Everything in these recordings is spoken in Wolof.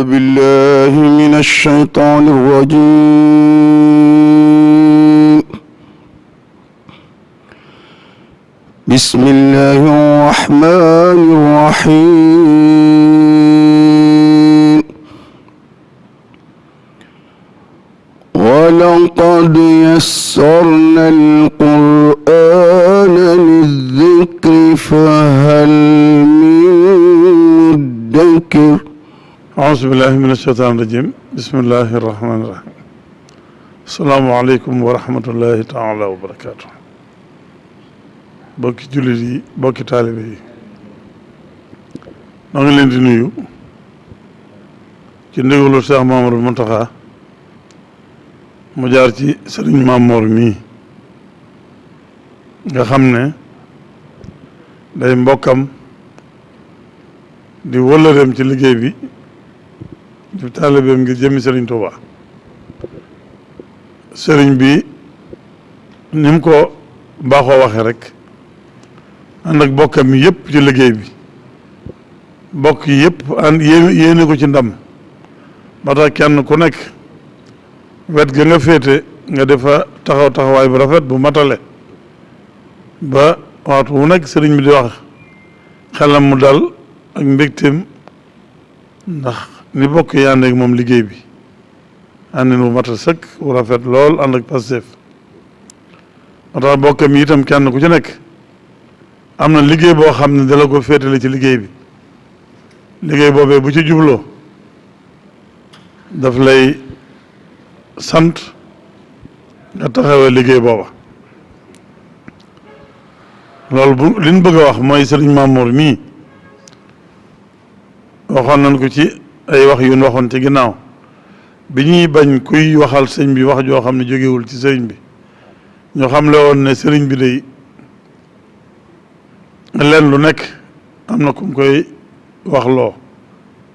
بالله من الشيطان الرجيم بسم الله الرحمن الرحيم ولقد يسرنا القرآن للذكر فهل من مدكر Auzubillahi mina shaytaani rajim bismillahi rahmaani rahim asalaamualeykum wa rahmatullahi taala wa barakaatu. Bokki jullit yi, bokki taalibe yi, noo ngi leen di nuyu ci ndigalu Cheikh Mamadou Mountakha mu jaar ci Sëriñ Mamoor mii nga xam ne day mbokkam di wëllëreem ci liggéey bi di taalibeem ngir jëmmi Sëriñ Tuuba. sëriñ bi ni mu ko baaxoo waxee rek ànd ak bokkam yi yëpp ci liggéey bi, bokk yi yëpp ànd yéene ko ci ndam ba tax kenn ku nekk wet ga nga féete nga defa taxaw taxawaay bu rafet bu matale ba waxtu wu nekk sëriñ bi di wax xelam mu dal ak mbégteem ndax ni bokk yi ànd ak moom liggéey bi àndin bu matal sëkk bu rafet lool ànd ak Pastef. moo tax bokkam yi itam kenn ku ci nekk am na liggéey boo xam ne dala ko féetale ci liggéey bi. liggéey boobee bu ci jubloo daf lay sant nga taxawee liggéey booba. loolu bu liñ bëgg a wax mooy Sëriñ Mamour mii waxoon nañ ko ci ay wax yu ñu waxoon ci ginnaaw bi ñuy bañ kuy waxal sëñ bi wax joo xam ne jógewul ci sëriñ bi ñu xamle woon ne sëriñ bi day leen lu nekk am na ku mu koy wax loo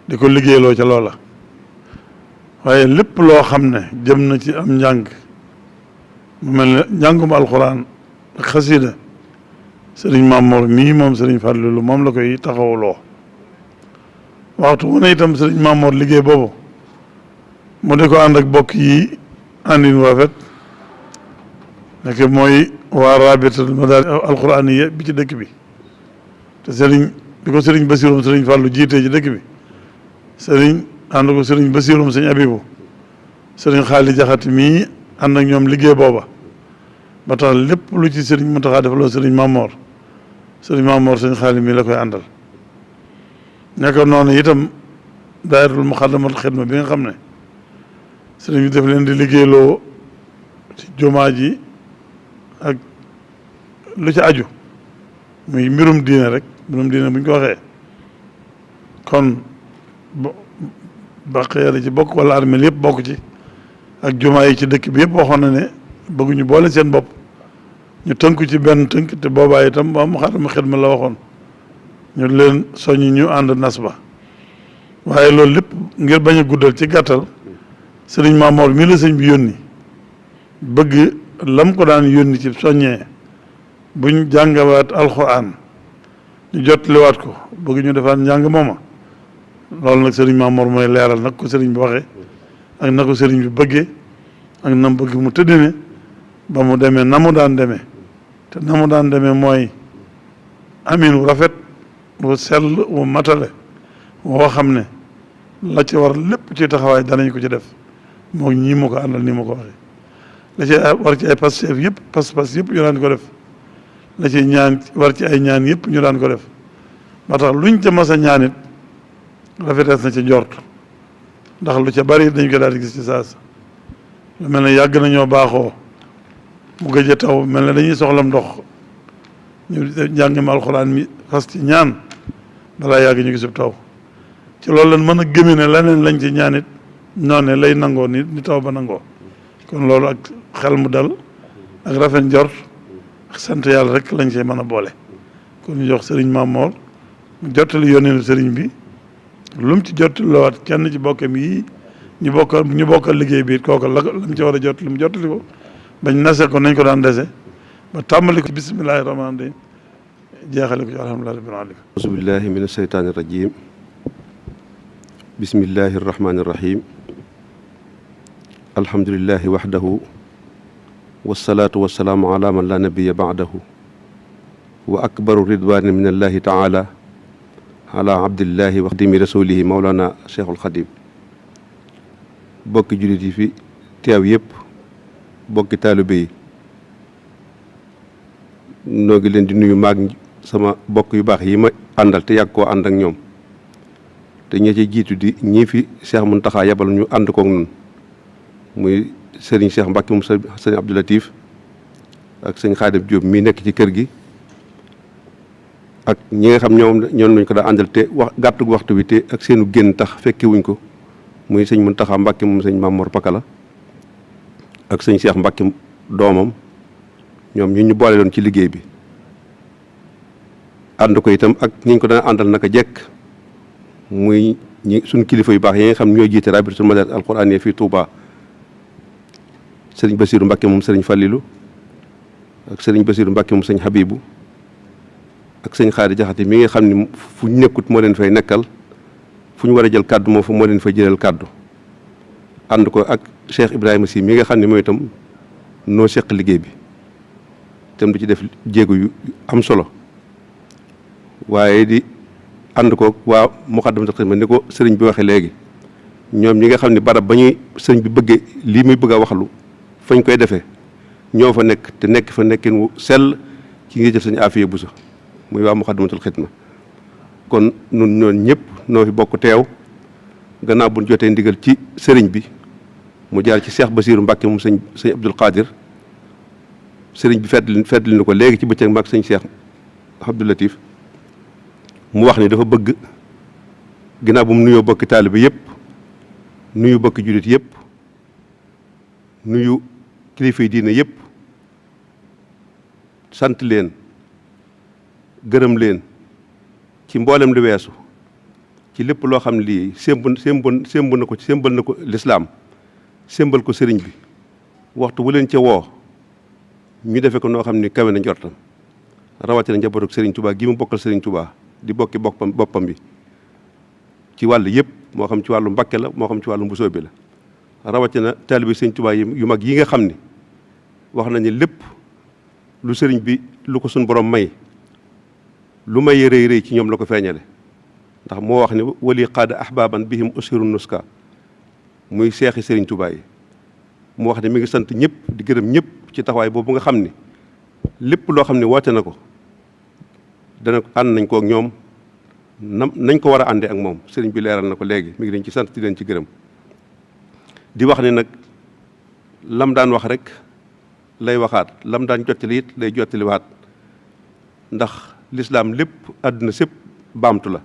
di ko liggéeyloo ca loola, waaye lépp loo xam ne jëm na ci am njàng mu mel ne njàngum alxuraan ak xasida sëriñ Mamour mii moom sëriñ Fàllilu moom la koy taxawuloo. waxtu wu ne itam sëriñ Mamour liggéey boobu mu di ko ànd ak bokk yi àndin wu rafet nekk mooy waa rabitul madaris alquraaniya bi ci dëkk bi te sëriñ bi ko sëriñ Basiirum sëriñ Fàllu jiitee ci dëkk bi sëriñ ànd ko sëriñ Basiirum sëñ Abibu sëriñ Xaali Jaxate mii ànd ak ñoom liggéey booba ba tax lépp lu ci sëriñ Muntaxa defaloo sëriñ Mamour sëñ Xaali mii la koy àndal. nekkoon noonu itam daayiratul Muxaddamatul Xidma bi nga xam ne sëriñ bi def leen di liggéeyloo ci jumaa ji ak lu ci aju muy mbirum diine rek mbirum diine bu ñu ko waxee kon baqeere ci bokk wala armeel yëpp bokk ci ak jumaa yi ci dëkk bi yëpp waxoon na ne bëgguñu boole seen bopp ñu tënku ci benn tënk te boobaa itam waa Muxaddamatul Xidma la waxoon ñu leen soññ ñu ànd nas ba. waaye loolu lépp ngir bañ a guddal ci gàttal sëriñ Mamour mii la sëñ bi yónni bëgg lam ko daan yónni ci soññee buñ jàngawaat alxuraan ñu jottaliwaat ko bëgg ñu defaat njàng mooma. loolu nag sëriñ Mamour mooy leeral nag ko sëriñ bi waxee ak na ko sëriñ bi bëggee ak na mu bëgg mu tëddine ba mu demee na mu daan demee te na mu daan demee mooy amin wu rafet bu sell bu matale woo xam ne la ci war lépp ci taxawaay danañ ko ci def moo ñii ma ko àndal nii ma ko waxee la ci war ci ay Pastef yëpp pas-pas yëpp ñu daan ko def la ci ñaan war ci ay ñaan yëpp ñu daan ko def ba tax luñ ca mas a ñaan it rafetees na ci njort ndax lu ca bari dañ ko daal di gis ci saasa. lu mel ne yàgg nañoo baaxoo mu gëj a taw mel ne dañuy soxlam ndox ñu njàngim alxuraan mi fas ci ñaan balaa yàgg ñu gisub taw ci loolu lan mën a gëme ne leneen lañ ci ñaanit noonu lay nangoo ni taw ba nangoo. kon loolu ak xel mu dal ak rafet njort ak sant yàlla rek lañ cee mën a boole. kon ñu jox sëriñ Mamour mu jottali yónneenu sëriñ bi lu mu ci jottali loowaat kenn ci bokkam yi ñu bokkal liggéey bi kooku la mu ci war a jottali mu jottali ko bañ nase ko nañ ko daan dese ba tàmbali ko bismillahi rahmaani rahim jeexale ko ci alhamdulillahi rabbil alamin auzu billahi mina sheytaani rajim bismillahi irrahmani irrahim alhamdulillahi waxdahu wasalaatu wasalaamu ala man la nabiya baadahu wa akbaru ridwaani min allahi taala ala abdillahi wa xadimi rasulihi maulana cheikhul xadim bokki jullit yi fi teew yëpp bokki taalibe yi noo ngi leen di nuyu maag sama bokk yu baax yi ma àndal te yàgg koo ànd ak ñoom te ñi ci jiitu di ñii fi Cheikh Mountakha yabal ñu ànd koog nun muy sëriñ Cheikh Mbacke moom sëriñ Abdou Latif ak sëñ Xaadim Diop mii nekk ci kër gi ak ñi nga xam ñoom lañ ko daa àndal te gàttu waxtu bi te ak seenu génn tax fekke wuñ ko muy sëñ Mountakha Mbacke moom sëñ Mamor Pakala ak sëñ Cheikh Mbacke doomam ñoom ñu boole doon ci liggéey bi ànd ko itam ak ñi ñu ko daan àndal naka jekk muy suñ kilifa yu baax yi nga xam ñooy jiite rabitatul madaris alquraaniyya fii Touba sëriñ Basiru Mbacke moom sëriñ Fallilu ak sëriñ Basiru Mbacke moom sëñ Habibu ak sëñ Xaari Jaxate mi nga xam ni fu ñu nekkut moo leen fay nekkal fu ñu war a jël kàddu moo leen fay jëlal kàddu ànd ko ak Cheikh Ibrahima Sy mi nga xam ne mooy itam noo seq liggéey bi itam du ci def jéego yu am solo waaye di ànd ko waa Moukhaddamatoul Khidma ni ko sëriñ bi waxee léegi ñoom ñi nga xam ne barab ba ñuy sëriñ bi bëggee lii muy bëgg a waxlu fañ koy defee ñoo fa nekk te nekk fa nekkin wu sell ci ngi jëf sëñ Afiya Buso muy waa Moukhaddamatoul Khidma kon nun ñoon ñëpp noo fi bokk teew gannaaw buñ jotee ndigal ci sëriñ bi mu jaar ci Cheikh Basiru Mbacke moom sëñ Abdul Qadir sëriñ bi feddli ni ko léegi ci bëccëg maag sëñ Cheikh Abdou Latif mu wax ni dafa bëgg ginnaaw bu mu nuyoo bokki taalibe yëpp nuyu bokki jullit yëpp nuyu kilifa yi diine yëpp sant leen gërëm leen ci mboolem li weesu ci lépp loo xam ne lii sémbal na ko lislaam sémbal ko sëriñ bi waxtu wu leen ca woo ñu defe ko noo xam ni kawe na njortam rawatina njabootu sëriñ Touba gi mu bokkal sëriñ Touba di bokki boppam bi ci wàll yëpp moo xam ci wàllu Mbakke la moo xam ci wàllu Mbusoo bi la rawatina taalibe sëriñ Touba yu mag yi nga xam ni wax nañu lépp lu sëriñ bi lu ko suñ borom may lu may rëy rëy ci ñoom la ko feeñale ndax moo wax ne wali qaada ahbaban bihim usiru nuska muy seexi sëriñ Touba yi mu wax ne mi ngi sant ñëpp di gërëm ñëpp ci taxawaay boobu nga xam ni lépp loo xam ne woote na ko dana ànd nañ ko ak ñoom nañ ko war a àndee ak moom sëriñ bi leeral na ko léegi mi ngi leen ci sant di leen ci gërëm di wax ne nag lam daan wax rek lay waxaat lam daan jottali it lay jottaliwaat ndax lislaam lépp àdduna sépp baamtu la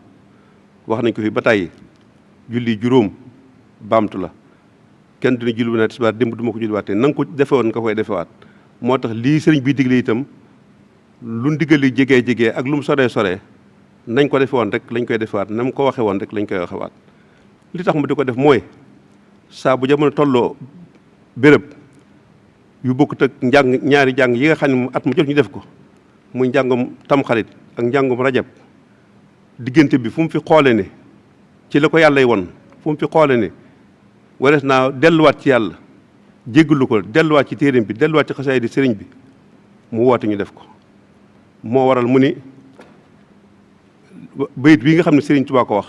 wax nañ ko fi ba tàyyi julli juróom baamtu la kenn dina julli bu ne tisbaar démb du ma ko julliwaatee na nga ko defewoon nga koy defewaat moo tax lii sëriñ bi digle itam lu ndigal li jegee ak lu mu soree nañ ko defe woon rek lañ koy defewaat na mu ko waxe woon rek lañ koy waxewaat li tax mu di ko def mooy saa bu jamono tolloo béréb yu bokkut ak ñaari jàng yi nga xam ne at mu jot ñu def ko muy njàngum tamxarit ak njàngum rajab diggante bi fu mu fi xoole ne ci la ko yàlla yi won fu mu fi xoole ne warees naa delluwaat ci yàlla jéggalu ko delluwaat ci téeréem bi delluwaat ci xasaay di sëriñ bi mu woote ñu def ko moo waral mu ni bayit bii nga xam ne sëriñ Tuubaa ko wax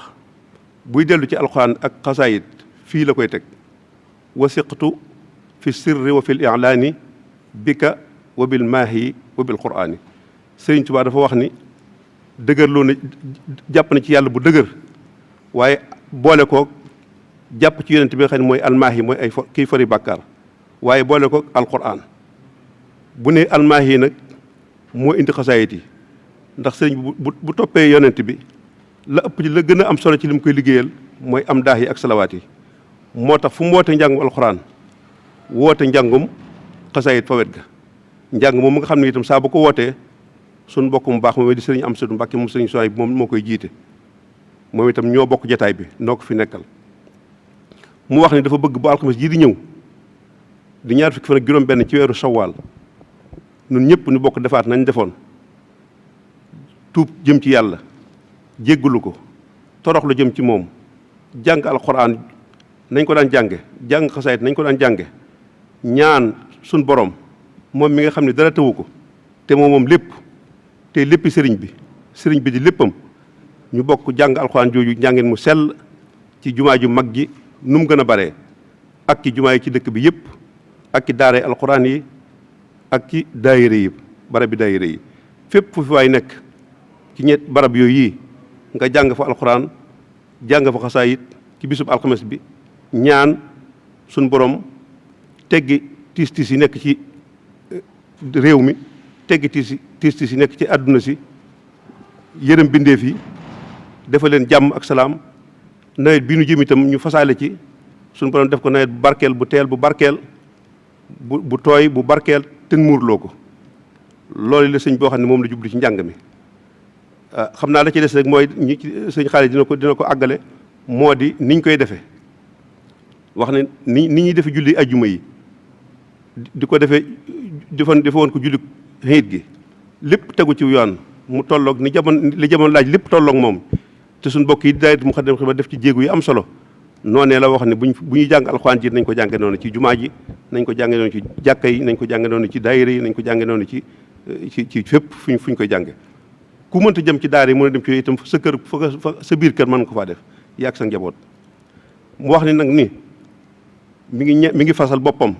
buy dellu ci alxuraan ak xasaayit fii la koy teg wasiqtu fi sirri wa fil i'laani bika wa bil maahi wa bil quraani sëriñ Tuubaa dafa wax ni dëgërloo na jàpp na ci yàlla bu dëgër waaye boole ko jàpp ci yonent bi nga xam ne mooy almaahi mooy ay kii fari bàkkaar waaye boole ko alquran bu ne almaahi nag moo indi xasaayit yi ndax sëriñ bu toppee yonent bi la ëpp ci la gën a am solo ci li mu koy liggéeyal mooy am daax yi ak salawaat yi moo tax fu mu woote njàngum alquran woote njàngum xasaayit fa wet ga njàng moom nga xam ne itam saa bu ko wootee suñ bokk mu baax moom di sëriñ Amsadu Mbàkke moom sëriñ Suwayb moom moo koy jiite moom itam ñoo bokk jataay bi noo ko fi nekkal mu wax ni dafa bëgg bu alxames jii di ñëw di ñaar fukki fan ak juróom benn ci weeru sawaal ñun ñëpp ñu bokk defaat nañ defoon tuub jëm ci yàlla jéggalu ko toroxlu jëm ci moom jàng alxuraan nañ ko daan jànge jàng xasaayit nañ ko daan jànge ñaan suñ borom moom mi nga xam ne dara tëwu ko te moom lépp te léppi sëriñ bi di léppam ñu bokk jàng alxuraan jooju njàngeen mu sell ci jumaa ju mag ji nu mu gën a baree ak ci jumaa yi ci dëkk bi yëpp ak ci daara alxuraan yi ak ci daayira yi barab bi daayira yi fépp fu fi waay nekk ci ñett barab yooyu yi nga jàng fa alxuraan jàng fa xasaayit ci bisub alxames bi ñaan suñ borom teggi tiis yi nekk ci réew mi teggi tiis yi nekk ci àdduna si yërëm bindeef yi dafa leen jàmm ak salaam nawet bi nu jëm itam ñu fasaale ci suñu borom def ko nawet bu barkeel bu teel bu barkeel bu tooy bu barkeel ten muurloo ko loolu la sëñ boo xam ne moom la jublu ci njàng mi xam naa la ci des rek mooy ñi sëñ xaalis dina ko àggale moo di niñ koy defee wax ne ni ñuy defe julli ajjuma yi di ko defee defe woon ko julli xiit gi lépp tegu ci yoon mu tolloog li jamono laaj lépp tolloog moom te suñ mbokk yi daayira Moukhaddamatoul Khidma def ci jéego yu am solo noonee la wax ne bu ñuy jàng alxuraan ji nañ ko jànge noonu ci jumaa ji nañ ko jànge noonu ci jàkka yi nañ ko jànge noonu ci daayira yi nañ ko jànge noonu ci fépp fuñ koy jànge ku mënta jëm ci daara yi mën a dem ci itam sa kër fa sa biir kër mën nga ko faa def yàgg sa njaboot mu wax ni nag ni mi ngi fasal boppam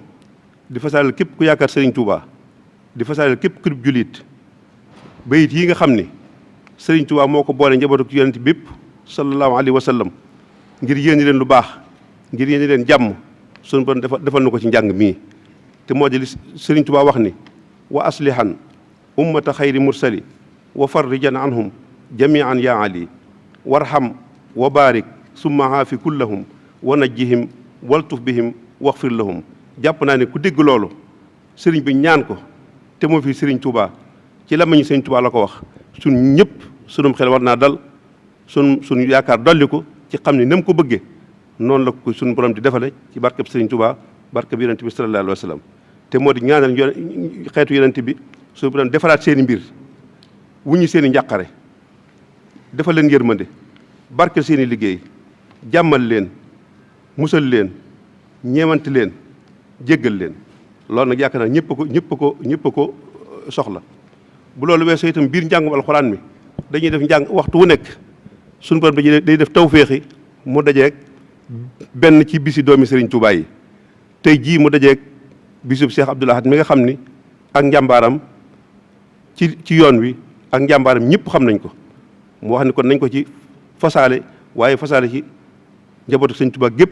di fasalal képp ku yaakaar Serigne Touba di fasalal képp ku jullit bayit yi nga xam ni Serigne Touba moo ko boole njabootu ci yonent bépp sallallahu alayhi wa sallam ngir yéene leen lu baax ngir yéene leen jàmm sunu borom defal na ko ci njàng mii te moo di li Serigne Touba wax ni wa aslihan ummata xayri mursali wa farrijan anhum jamian ya ali warham wa barik summa haafi kullahum wa najjihim waltuf bihim waxfir lahum jàpp naa ne ku dégg loolu sëriñ bi ñaan ko te moo fi Serigne Touba ci lamañu Serigne Touba la ko wax sun ñëpp sunum xel war naa dal sun yaakaar dolli ko ci xam ne na mu ko bëggee noonu la ko suñu borom di defale ci barkeb Serigne Touba barkeb yonent bi sallallahu alayhi wa sallam te moo di ñaanal xeetu yonent bi suñu borom defaraat seen i mbir wuñu seen i njàqare defal leen yërmande barkeel seen i liggéey jàmmal leen musal leen ñeewante leen jéggal leen loolu nag yaakaar naa ñëpp ko soxla bu loolu weesoo itam biir njàngum alxuraan mi dañuy def njàng waxtu wu nekk suñu borom day def tawféexi mu dajeeg benn ci bisi doomi Serigne Touba yi tey jii mu dajeeg bisub Cheikh Abdoul Ahad mi nga xam ni ak njàmbaaram ci yoon wi ak njàmbaaram ñëpp xam nañ ko mu wax ni kon nañ ko ci fasaale waaye fasaale ci njabootu Serigne Touba gépp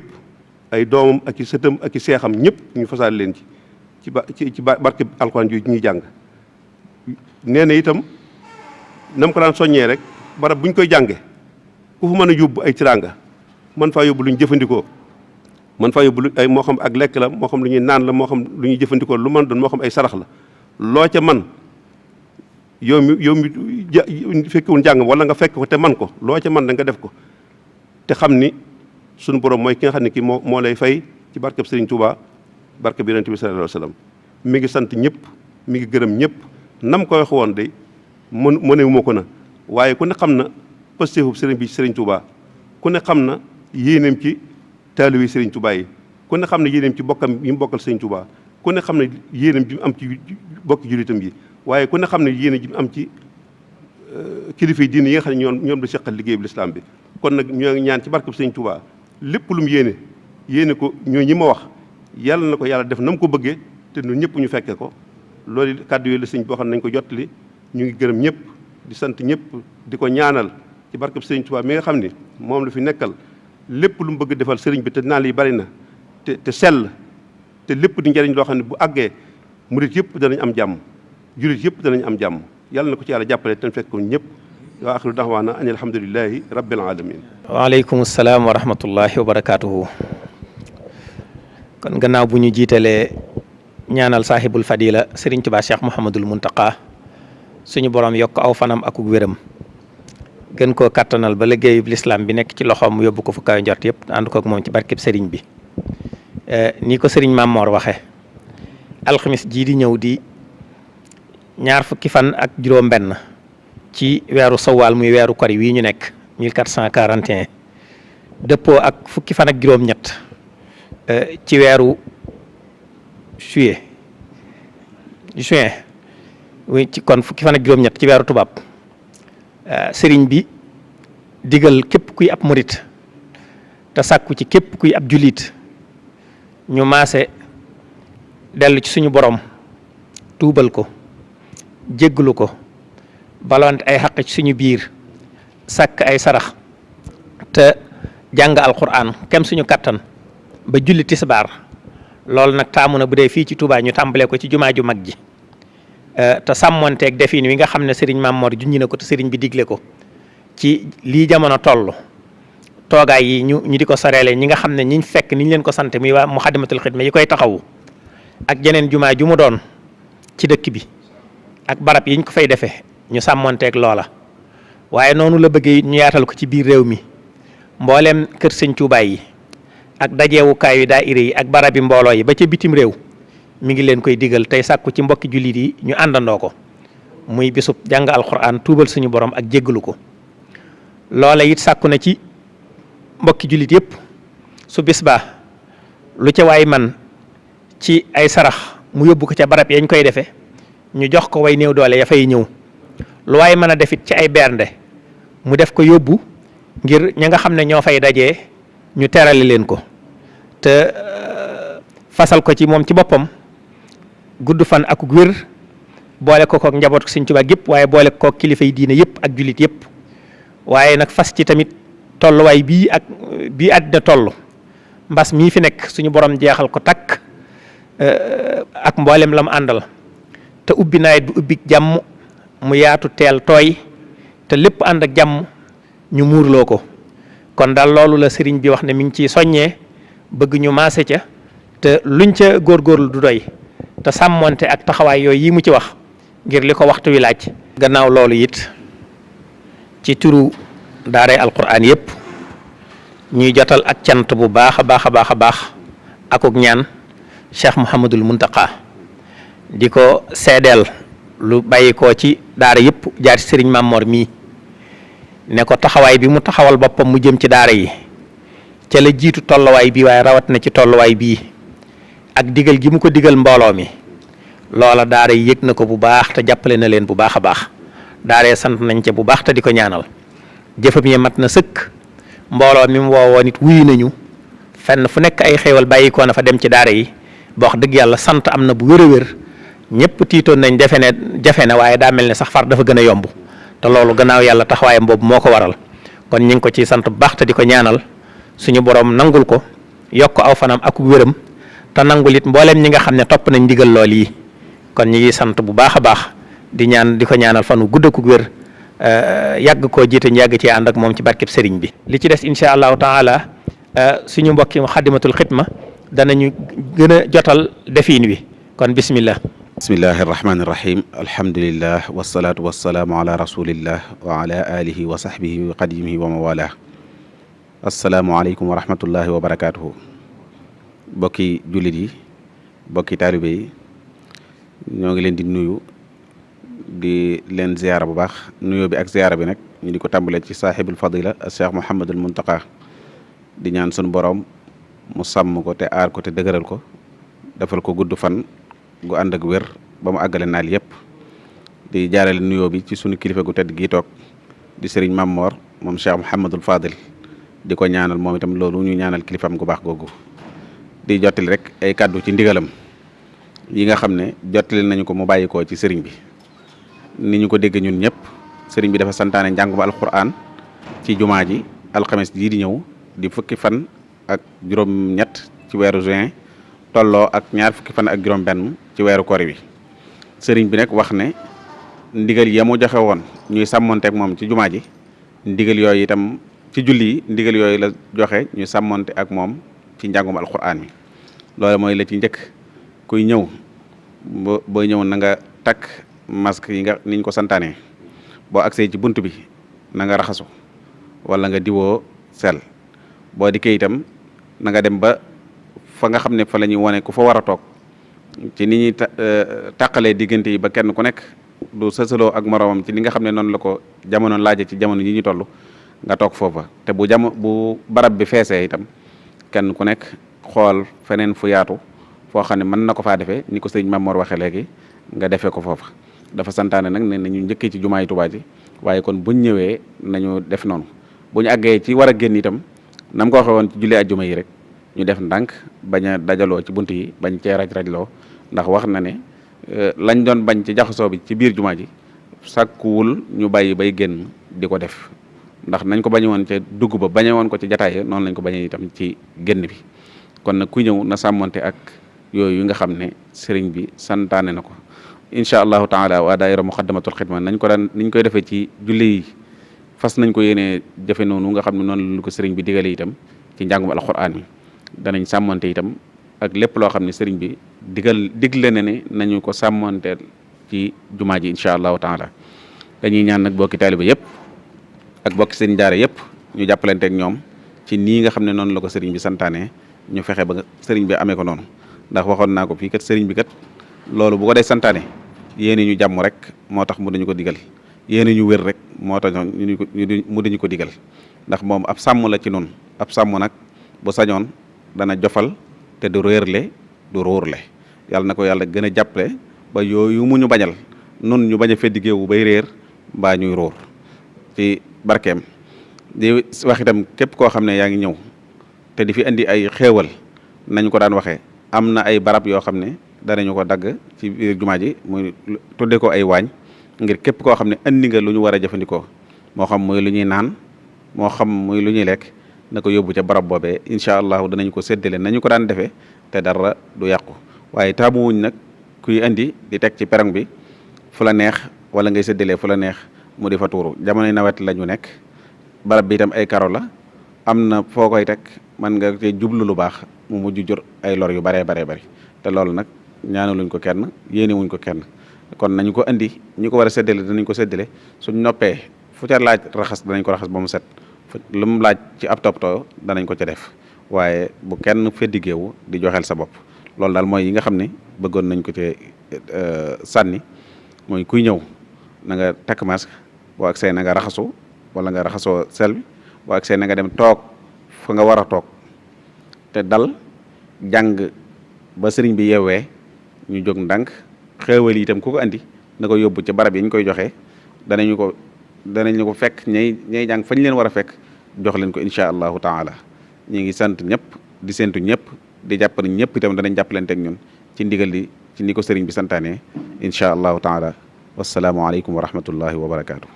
ay doomam ak i sëtam ak i seexam ñëpp ñu fasaale leen ci barke alxuraan ju ñuy jàng nee na itam nam ko daan soññee rek barab bu ñu koy jànge ku fa mën a yóbbu ay tiraanga man faa yóbbu lu ñu jëfandikoo man faa yóbbu ay moo xam ak lekk la moo xam lu ñuy naan la moo xam lu ñuy jëfandikoo lu mën doon moo xam ay sarax la loo ca man yow mi fekkewul njàng wala nga fekk ko te man ko loo ca man da nga def ko te xam ni sunu borom mooy ki nga xam ne kii moo lay fay ci barkeb Serigne Touba barkeb yonent bi sallallahu alayhi wa sallam mi ngi sant ñëpp mi ngi gërëm ñëpp nam ko wax woon de mënewuma ko na waaye ku ne xam na pasteefu Serigne bi Serigne Touba ku ne xam na yéeneem ci taalibe Serigne Touba yi ku ne xam ne yéeneem ci bokkam yi mu bokkal Serigne Touba ku ne xam ne yéeneem ji mu am ci bokki jullitam yi waaye ku ne xam ne yéene ji mu am ci kilifa yi diine yi nga xam ne ñoom la seqal liggéey bu lislaam bi kon nag ñoo ngi ñaan ci barkeb Serigne Touba lépp lu mu yéene ko ñoo ñi ma wax yàlla na ko yàlla def na mu ko bëggee te ñun ñëpp ñu fekke ko loolu kàddu yooyu la sëñ boo xam ne nañ ko jottali ñu ngi gërëm ñëpp di sant ñëpp di ko ñaanal ci barkeb Serigne Touba mi nga xam ni moom la fi nekkal lépp lu mu bëgg defal sëriñ bi te naan yi bari na te sell te lépp di njëriñ loo xam ne bu àggee murit yëpp danañ am jàmm julit yëpp danañ am jàmm yàlla na ko ci yàlla jàppale te fekk ko ñëpp wa axiru daxwaana an alhamdulilahi rabbil alamin waaleykum salaam wa rahmatullahi wa barakaatuhu. kon gannaaw bu ñu jiitalee ñaanal saahibul fadila Serigne Touba Cheikh Mouhamadul Muntaqa suñu borom yokk aw fanam ak wéram gën koo kattanal ba liggéeyub lislaam bi nekk ci loxoom mu yóbbu ko fu kaw njort yëpp ànd kook moom ci barkeb Serigne bi ni ko Serigne Mamor waxe alxamis jii di ñëw di ñaar fukki fan ak juróom-benn ci weeru sawaal muy weeru kori wii ñu nekk 1441 dëppoo ak fukki fan ak juróom-ñett ci weeru juin ci kon fukki fan ak juróom-ñett ci weeru tubaab sëriñ bi digal képp kuy ab murit te sàkku ci képp kuy ab julit ñu maase dellu ci suñu borom tuubal ko jégglu ko balonte ay xaq ci suñu biir sàkk ay sarax te jàng alquran kem suñu kattan ba julli tisbaar loolu nag taamu na bu dee fii ci Touba ñu tàmbalee ko ci jumaa ju mag ji te sàmmonteeg defin wi nga xam ne sëriñ Mamor junñi na ko te sëriñ bi digle ko ci lii jamono toll toogaay yi ñu di ko soreele ñi nga xam ne ñiñ fekk niñ leen ko sante muy waa Muxaddamatul Xidma yi koy taxawu ak jeneen jumaa ju mu doon ci dëkk bi ak barab yiñ ko fay defee ñu sàmmonteeg loola waaye noonu la bëggee ñu yaatal ko ci biir réew mi mbooleem kër sëñ Tuubaa yi ak dajeewukaay yu daayira yi ak barabi mbooloo yi ba ca bitim réew mi ngi leen koy digal tey sàkku ci mbokki jullit yi ñu àndandoo ko muy bisub jàng alquran tuubal suñu borom ak jéggalu ko loola it sàkku na ci mbokki jullit yëpp su bis baa lu ca waay man ci ay sarax mu yóbbu ko ca barab yañ koy defee ñu jox ko way néew doole ya fay ñëw lu waay mën a defit ci ay bernde mu def ko yóbbu ngir ña nga xam ne ñoo fay dajee ñu terale leen ko te fasal ko ci moom ci boppam gudd fan ak wér boole ko kook njaboot Sëriñ Tuubaa gépp waaye boole ko kook kilifa yi diine yëpp ak jullit yëpp waaye nag fas ci tamit tolluwaay bii àddina toll mbas mii fi nekk suñu borom jeexal ko takk ak mboolem la mu àndal te ubbi nawet bi ubbi jàmm mu yaatu teel tooy te lépp ànd ak jàmm ñu muurloo ko kon daal loolu la sëriñ bi wax ne mi ngi ciy soññee bëgg ñu maase ca te luñ ca góorgóorlu du doy te sàmmonte ak taxawaay yooyu yi mu ci wax ngir li ko waxtu wi laaj. gannaaw loolu it ci turu daaray alquran yëpp ñuy jotal ak cant bu baax a baax a baax a baax akuk ñaan Cheikh Mouhamadul Muntaqa di ko seedeel lu bàyyi ko ci daara yëpp jaar ci sëriñ Mamor mii ne ko taxawaay bi mu taxawal boppam mu jëm ci daara yi ca la jiitu tolluwaay bii waaye rawat na ci tolluwaay bii ak digal gi mu ko digal mbooloo mi loola daara yi yëg na ko bu baax te jàppale na leen bu baax a baax daaree sant nañ ca bu baax te di ko ñaanal jëfam yi mat na sëkk mbooloo mi mu woowoo nit wuyu nañu fenn fu nekk ay xéewal bàyyi ko na fa dem ci daara yi ba wax dëgg yàlla sant am na bu wér a wér ñëpp tiitoon nañ jafe na waaye daa mel ne sax far dafa gën a yomb te loolu gannaaw yàlla taxawaayam boobu moo ko waral kon ñu ngi ko ciy sant bu baax te di ko ñaanal suñu borom nangul ko yokk aw fanam ak wéram te nangul it mbooleem ñi nga xam ne topp nañ ndigal lool yi kon ñu ngi sant bu baax a baax di ko ñaanal fanu gudd ak wér yàgg koo jiite ñu yàgg ci ànd ak moom ci barkeb sëriñ bi. li ci des incha allahu taala suñu mbokki Muxaddamatul Xidma danañu gën a jotal defiin wi kon bismillah. bismillahi irrahmani irrahim alhamdulillah wasalaatu wasalaamu ala rasulillah wa ala alihi wa sahbihi wa qadimihi wa mawala asalaamualeykum wa rahmatullahi wa barakatuhu bokki jullit yi bokki taalibe yi ñoo ngi leen di nuyu di leen ziyaara bu baax nuyoo bi ak ziyaara bi nag ñu di ko tàmbalee ci saaxibul fadila cheikh Mouhamadul Muntaqa di ñaan sun borom mu sàmm ko te aar ko te dëgëral ko defal ko gudd fan gu ànd ak wér ba mu àggale naal yëpp di jaarale nuyoo bi ci sunu kilifa gu tedd gii toog di sëriñ Mamor moom Cheikh Mouhamadul Fadil di ko ñaanal moom itam loolu ñu ñaanal kilifam gu baax googu di jottali rek ay kàddu ci ndigalam yi nga xam ne jottali nañu ko mu bàyyi ko ci sëriñ bi ni ñu ko dégg ñun ñëpp sëriñ bi dafa santaane njàngum alquran ci jumaa ji alxames jii di ñëw di fukki fan ak juróom-ñett ci weeru juin tolloo ak ñaar fukki fan ak juróom-benn ci weeru kori wi sëriñ bi nag wax ne ndigal ya mu joxe woon ñuy sàmmonte ak moom ci jumaa ji ndigal yooyu itam ci julli yi ndigal yooyu la joxe ñuy sàmmonte ak moom ci njàngum alquran mi loolu mooy la ci njëkk kuy ñëw booy ñëw na nga takk masque yi nga niñ ko santaane boo agsee ci bunt bi na nga raxasu wala nga diwoo sel boo dikkee itam na nga dem ba fa nga xam ne fa la ñuy wone ku fa war a toog ci ni ñuy tàqalee diggante yi ba kenn ku nekk du sësaloo ak moroomam ci li nga xam ne noonu la ko jamono laaje ci jamono yi ñu toll nga toog foofa te bu barab bi feesee itam kenn ku nekk xool feneen fu yaatu foo xam ne mën na ko faa defee ni ko sëriñ Mamor waxee léegi nga defee ko foofa. dafa santaane nag ne nañu njëkkee ci jumaay Tuubaa ji waaye kon buñ ñëwee nañu def noonu bu ñu àggee ci war a génn itam nam ko waxee woon ci julli ajjuma yi rek ñu def ndànk bañ a dajaloo ci bunt yi bañ cee raj-rajloo ndax wax na ne lañ doon bañ ci jaxasoo bi ci biir jumaa ji sàkkuwul ñu bàyyi bay génn di ko def ndax nañ ko bañe woon ca dugg ba bañe woon ko ci jataay noonu lañ ko bañee itam ci génn bi kon nag ku ñëw na sàmmonte ak yooyu nga xam ne sëriñ bi santaane na ko incha allahu taala waa daayira muqaddamatul xidma niñ koy defee ci julli yi fas nañ ko yéenee jëfe noonu nga xam ne noonu lu ko sëriñ bi digale itam ci njàngum alquran mi danañ sàmmante itam ak lépp loo xam ne sëriñ bi digle ne nañu ko sàmmanteel ci jumaa ji incha allahu taala dañuy ñaan nag bokki taaliba yëpp ak bokki seen daara yëpp ñu jàppalante ak ñoom ci nii nga xam ne noonu la ko sëriñ bi santaane ñu fexe ba sëriñ bi amee ko noonu ndax waxoon naa ko fii kat sëriñ bi kat loolu bu ko dee santaane yéene ñu jàmm rek moo tax mu dañu ko digal yéene ñu wér rek moo tax mu dañu ko digal ndax moom ab sàmm la ci noonu ab sàmm nag bu sañoon dana jofal te du réerle du róorle yàlla na ko yàlla gën a jàppale ba yooyu mu ñu bañal nun ñu bañ a feddi géewu bay réer mbaa ñuy róor ci barkeem di wax itam képp koo xam ne yaa ngi ñëw te di fi indi ay xéewal nañ ko daan waxee am na ay barab yoo xam ne danañu ko dagg ci biir jumaa ji muy tudde ko ay waañ ngir képp koo xam ne andi nga lu ñu war a jëfandikoo moo xam muy lu ñuy naan moo xam muy lu ñuy lekk na ko yóbbu ca barab boobee incha allahu danañ ko séddale nañu ko daan defee te dara du yàqu waaye taamuwuñ nag kuy indi di teg ci perong bi fu la neex wala ngay séddalee fu la neex mu di fa tuuru jamonoy nawet la ñu nekk barab bi itam ay karo la am na foo koy teg man nga cee jublu lu baax mu mujj jur ay lor yu baree bari te loolu nag ñaanaluñ ko kenn yéenewuñ ko kenn kon nañu ko andi ñi ko war a séddale danañ ko séddale suñ noppee fu ca laaj raxas danañ ko raxas ba mu set lu mu laaj ci ab toppatoo danañ ko ca def waaye bu kenn feddigeewu di joxeel sa bopp loolu daal mooy yi nga xam ne bëggoon nañ ko ci sànni mooy kuy ñëw na nga takk masque boo agsee na nga raxasu wala nga raxasoo sel bi boo agsee na nga dem toog fa nga war a toog te dal jàng ba sëriñ bi yeewee ñu jóg ndànk xéewal yi itam ku ko andi na ko yóbbu ca barab yi ñu koy joxe danañu ko fekk ñay jàng fañ leen war a fekk jox leen ko incha allahu taala ñu ngi sant ñëpp di séntu ñëpp di jàpp ne ñëpp itam danañ jàppalante ak ñun ci ndigal li ci ni ko sëriñ bi santaane incha allahu taala wasalaamualeykum wa rahmatullahi wa barakaatu.